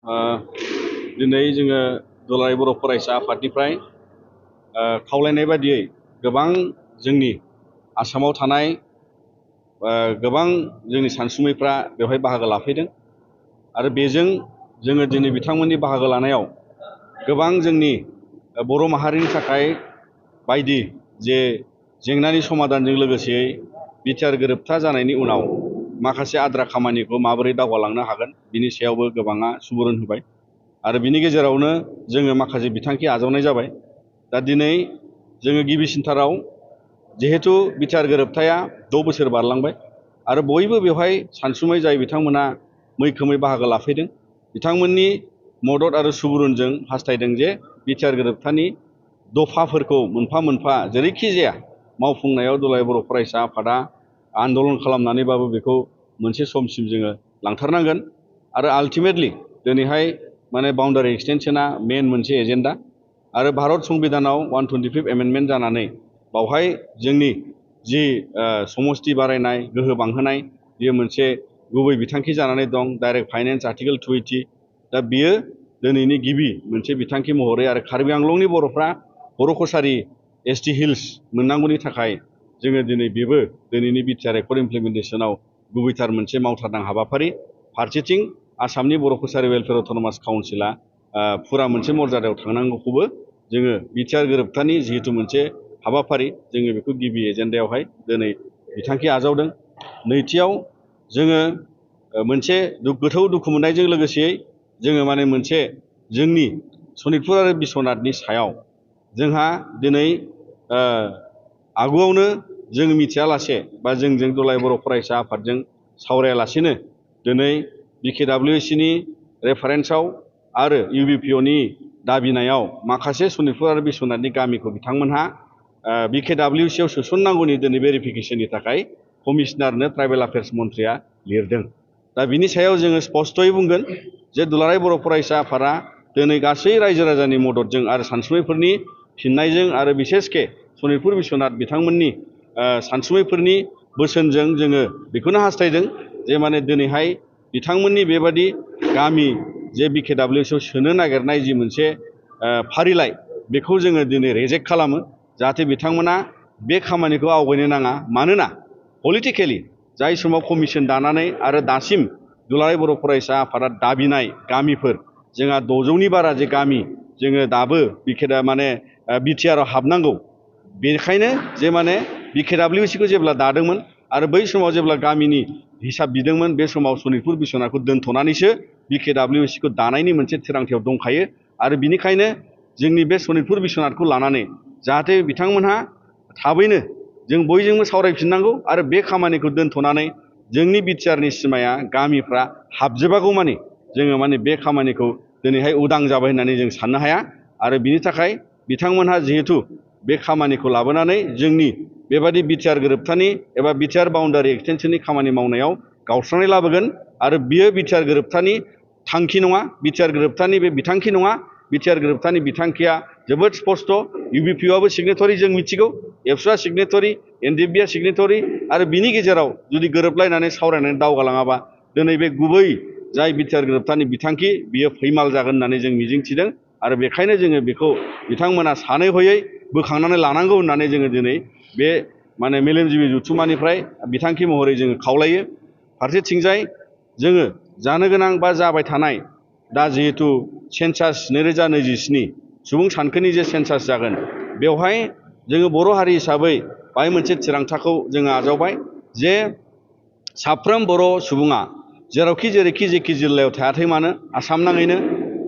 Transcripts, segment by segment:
दिनै जोङो दुलाराय बर' फरायसा आफादनिफ्राय खावलायनाय बादियै गोबां जोंनि आसामाव थानाय गोबां जोंनि सानसुमैफ्रा बेवहाय बाहागो लाफैदों आरो बेजों जोङो दिनै बिथांमोननि बाहागो लानायाव गोबां जोंनि बर' माहारिनि थाखाय बायदि जे जेंनानि समाधानजों लोगोसेयै बिटिआर गोरोबथा जानायनि उनाव माखासे आद्रा खामानिखौ माबोरै दावगालांनो हागोन बिनि सायावबो गोबाङा सुबुरुन होबाय आरो बिनि गेजेरावनो जोङो माखासे बिथांखि आजावनाय जाबाय। दा दिनै जोङो गिबिसिनथाराव जिहेतु बिटिआर गोरोबथाया 6 बोसोर बारलांबाय आरो बयबो बेवहाय सानसुमै जाय बिथांमोना मैखोमै बाहागो लाफैदों बिथांमोननि मदद आरो सुबुरुनजों हास्थायदों जे बिटिआर गोरोबथानि दफाफोरखौ मोनफा मोनफा जेरैखि जाया मावफुंनायाव दुलाराय बर' फरायसा आफादा आन्दलन खालामनानैबाबो बेखौ मोनसे समसिम जोङो लांथारनांगोन आरो आल्टिमेटलि दिनैहाय माने बाउन्डारि एक्सटेनसना मेन मोनसे एजेन्डा आरो भारत संबिधानाव 125 एमेन्डमेन्ट जानानै बावहाय जोंनि जि समस्ति बारायनाय गोहो बांहोनाय बेयो मोनसे गुबै बिथांखि जानानै दं डाइरेक्ट फाइनेन्स आर्टिकल 280 दा बियो दिनैनि गिबि मोनसे बिथांखि महरै आरो कार्बि आंलंनि बर'फ्रा बर' कसारि एसटि हिल्स मोननांगौनि थाखाय जोङो दिनै बेबो दिनैनि बिटिआर एकर्ड इमप्लिमेन्टेसनाव गुबैथार मोनसे मावथारनां हाबाफारि फारसेथिं आसामनि बर' कसारि वेलफेयार अट'नमास काउन्सिला फुरा मोनसे मर्यादायाव थांनांगौखौबो जोङो बिटिआर गोरोबथानि जिहेतु मोनसे हाबाफारि जोङो बेखौ गिबि एजेन्डायावहाय दिनै बिथांखि आजावदों। नैथियाव जोङो मोनसे गोथौ दुखु मोननायजों लोगोसेयै जोङो माने मोनसे जोंनि सनितपुर आरो बिश्वनाथनि सायाव जोंहा दिनै आगुआवनो जों मिथियालासे बा जोंजों दुलाराय बर' फरायसा आफादजों सावरायालासेनो दिनै बिकेडब्लिउसिनि रेफारेन्सआव आरो इउबिपिअनि दाबिनायाव माखासे सनितपुर आरो बिश्वनाथनि गामिखौ बिथांमोनहा बिकेडब्लिउसिआव सोसननांगौनि दिनै भेरिफिकेसननि थाखाय कमिशनारनो ट्राइबेल अफेयार्स मन्थ्रिया लिरदों। दा बिनि सायाव जोङो स्पष्टयै बुंगोन जे दुलाराय बर' फरायसा आफादा दिनै गासै रायजो राजानि मददजों आरो सानसुमैफोरनि फिननायजों आरो बिसेसके सनितपुर बिश्वनाथ बिथांमोननि सानसुमैफोरनि बोसोनजों जोङो बेखौनो हास्थायदों जे माने दिनैहाय बिथांमोननि बेबादि गामि जे बिकेडब्लिउसिआव सोनो नागिरनाय जि मोनसे फारिलाइ बेखौ जोङो दिनै रेजेक्ट खालामो जाहाथे बिथांमोना बे खामानिखौ आवगायनो नाङा। मानोना पलिटिकेलि जाय समाव कमिसन दानानै आरो दासिम दुलाराय बर' फरायसा आफादा दाबिनाय गामिफोर जोंहा 600नि बारा जे गामि जोङो दाबो बिटिआरआव हाबनांगौ बेनिखायनो जे माने बिकेडब्लिउसिखौ जेब्ला दादोंमोन आरो बै समाव जेब्ला गामिनि हिसाब बिदोंमोन बे समाव सनितपुर बिश्वनाथखौ दोनथ'नानैसो बिकेडब्लिउसिखौ दानायनि मोनसे थिरांथायाव दंखायो आरो बिनिखायनो जोंनि बे सनितपुर बिश्वनाथखौ लानानै जाहाथे बिथांमोनहा थाबैनो जों बयजोंबो सावरायफिननांगौ आरो बे खामानिखौ दोनथ'नानै जोंनि बिटिआरनि सिमाया गामिफ्रा हाबजोबागौमानि जोङो माने बे खामानिखौ दिनैहाय उदां जाबाय होननानै जों साननो हाया आरो बिनि थाखाय बिथांमोनहा जिहेतु बे खामानिखौ लाबोनानै जोंनि बेबादि बिटिआर गोरोबथानि एबा बिटिआर बाउन्डारि एक्सटेनसननि खामानि मावनायाव गावस्रानाय लाबोगोन आरो बियो बिटिआर गोरोबथानि थांखि नङा, बिटिआर गोरोबथानि बे बिथांखि नङा। बिटिआर गोरोबथानि बिथांखिया जोबोद स्पस्ट। इउबिपिअआबो सिगनेटरि जों मिथिगौ, एबसुआ सिगनेटरि, एनडिएफबिआ सिगनेटरि आरो बिनि गेजेराव जुदि गोरोबलायनानै सावरायनानै दावगालाङाबा दिनै बे गुबै जाय बिटिआर गोरोबथानि बिथांखि बियो फैमाल जागोन होननानै जों मिजिंथिदों आरो बेखायनो जोङो बेखौ बिथांमोना सानै हयै बोखांनानै लानांगौ होननानै जोङो दिनै बे मेलेमजिबि जथुम्मानिफ्राय बिथांखि महरै जोङो खावलायो। फारसेथिंजाय जोङो जानो गोनां बा जाबाय थानाय दा जिहेतु सेन्सास 2027 सुबुं सानखोनि जे सेन्सास जागोन बेवहाय जोङो बर' हारि हिसाबै बाहाय मोनसे थिरांथाखौ जोङो आजावबाय जे साफ्रोम बर' सुबुङा जेरावखि जेरैखि जेखि जिल्लायाव थायाथों मानो आसाम नाङैनो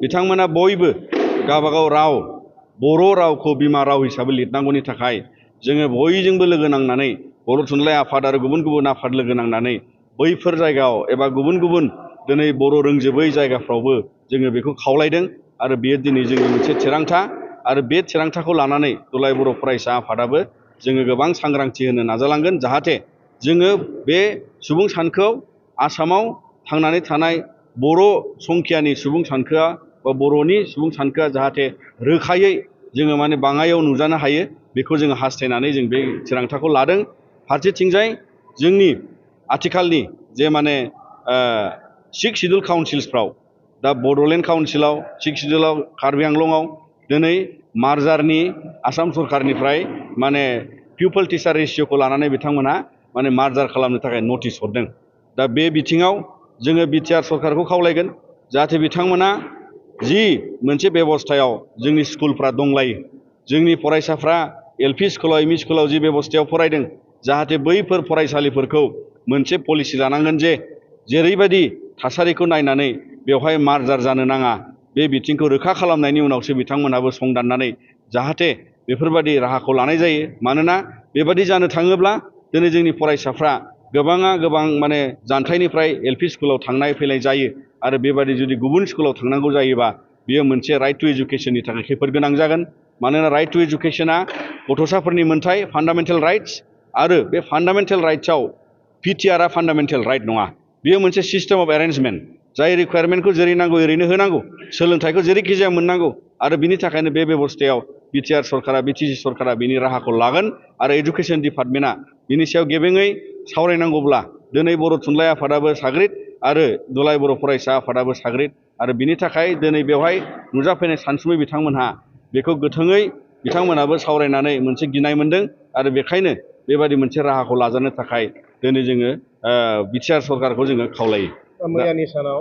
बिथांमोना बयबो गावबागाव राव बर' रावखौ बिमा राव हिसाबै लिरनांगौनि थाखाय जोङो बयजोंबो लोगो नांनानै बर' थुनलाइ आफाद आरो गुबुन गुबुन आफाद लोगो नांनानै बैफोर जायगायाव एबा गुबुन गुबुन दिनै बर' रोंजोबै जायगाफ्रावबो जोङो बेखौ खावलायदों आरो बेयो दिनै जोंनि मोनसे थिरांथा आरो बे थिरांथाखौ लानानै दुलाराय बर' फरायसा आफादाबो जोङो गोबां सांग्रांथि होनो नाजालांगोन जाहाथे जोङो बे सुबुं सानखोआव आसामाव थांनानै थानाय बर' संख्यानि सुबुं सानखोआ बा बर'नि सुबुं सानखोआ जाहाथे रोखायै जोङो बाङाइयाव नुजानो हायो बेखौ जोङो हास्थायनानै जों बे थिरांथाखौ लादों। फारसेथिंजाय जोंनि आथिखालनि जे 6 सिडुल काउन्सिल्सफ्राव दा बड'लेण्ड काउन्सिलाव सिक्स सिडुलाव कार्बि आंलंआव दिनै मार्जारनि आसाम सरकारनिफ्राय माने पिउपल टिचार रेसिय'खौ लानानै बिथांमोनहा माने मार्जार खालामनो थाखाय नटिस हरदों। दा बे बिथिङाव जोङो बिटिआर सरकारखौ खावलायगोन जाहाथे बिथांमोना जि मोनसे बेबस्थायाव जोंनि स्कुलफ्रा दंलायो, जोंनि फरायसाफ्रा एलपि स्कुलाव एमइ स्कुलाव जि बेबस्थायाव फरायदों, जाहाथे बैफोर फरायसालिफोरखौ मोनसे पलिसि लानांगोन जे जेरैबायदि थासारिखौ नायनानै बेवहाय मार्जार जानो नाङा, बे बिथिंखौ रोखा खालामनायनि उनावसो बिथांमोनहाबो संदाननानै जाहाथे बेफोरबायदि राहाखौ लानाय जायो। मानोना बेबादि जानो थाङोब्ला दिनै जोंनि फरायसाफ्रा गोबां माने जानथायनिफ्राय एलपि स्कुलाव थांनाय फैलाय जायो आरो बेबादि जुदि गुबुन स्कुलाव थांनांगौ जायोबा बियो मोनसे राइट टु एजुकेसननि थाखाय खैफोद गोनां जागोन। मानोना राइट टु एजुकेसना गथ'साफोरनि मोनथाय फान्डामेन्टेल राइट्स, आरो बे फान्डामेन्टेल राइट्सआव पिटिआरआ फान्डामेन्टेल राइट नङा। बेयो मोनसे सिस्टेम अफ एरेन्जमेन्ट, जाय रिक्वायारमेन्टखौ जेरै नांगौ ओरैनो होनांगौ, सोलोंथाइखौ जेरैखि जाया मोननांगौ, आरो बिनि थाखायनो बे बेबस्थायाव बिटिआर सरकारा बिटिसि सरकारा बिनि राहाखौ लागोन आरो एजुकेसन डिपार्टमेन्टआ बिनि सायाव गेबेङै सावरायनांगौब्ला दिनै बर' थुनलाइ आफादाबो साग्रिद आरो दुलाराय बर' फरायसा आफादाबो साग्रिद, आरो बिनि थाखाय दिनै बेवहाय नुजाफैनाय सानसुमै बिथांमोनहा बेखौ गोथोङै बिथांमोनाबो सावरायनानै मोनसे गिनाय मोनदों आरो बेखायनो बेबादि मोनसे राहाखौ लाजानो थाखाय दिनै जोङो बिटिआर सरकारखौ जोङो खावलायो। मैयानि सानाव